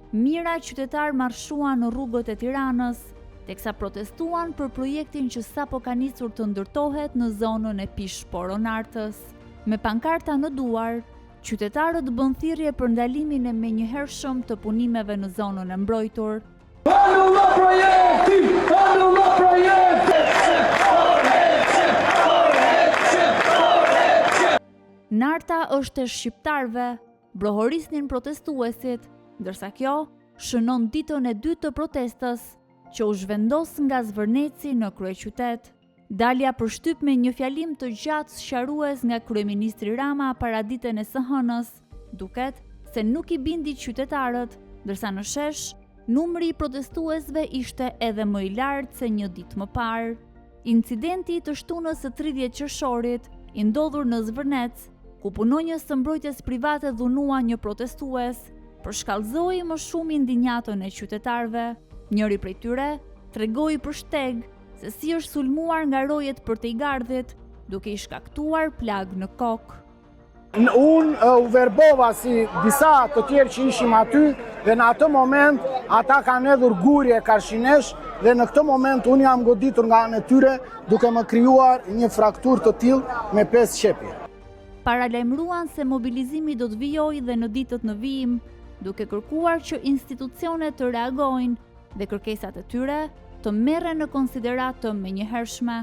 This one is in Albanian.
Mijëra qytetarë marshuan në rrugët e Tiranës, teksa protestuan për projektin që sapo ka nisur të ndërtohet në zonën e Pishë Poro-Nartës. Me pankarta në duar, qytetarët bënë thirrje për ndalimin e menjëhershëm të punimeve në zonën e mbrojtur. Anullo projektin! Anullo projektin! Narta është e shqiptarëve, brohorisnin protestuesit, ndërsa kjo shënon ditën e dytë të protestës që u zhvendos nga Zvërneci në kryeqytet. Dalja për shtyp me një fjalim të gjatë sqarues nga kryeministri Rama paraditen e së hënës, duket se nuk i bindi qytetarët, ndërsa në shesh, numri i protestuesve ishte edhe më i lartë se një ditë më parë. Incidenti i të shtunës së 30 qershorit, i ndodhur në Zvërnec, ku punonjës të mbrojtjes private dhunuan një protestues, përshkallëzoi më shumë indinjatën e qytetarëve. Njëri prej tyre tregoi për shteg se si është sulmuar nga rojet përtej gardhit, duke i shkaktuar plagë në kokë. Unë u verbova si disa të tjerë që ishim aty dhe në atë moment ata kanë hedhur gurë karshi nesh dhe në këtë moment unë jam goditur nga ana e tyre duke më krijuar një frakturë të tillë me 5 qepje. Paralajmëruan se mobilizimi do të vijojë dhe në ditët në vijim, duke kërkuar që institucionet të reagojnë dhe kërkesat e tyre të merren në konsideratë të menjëhershme.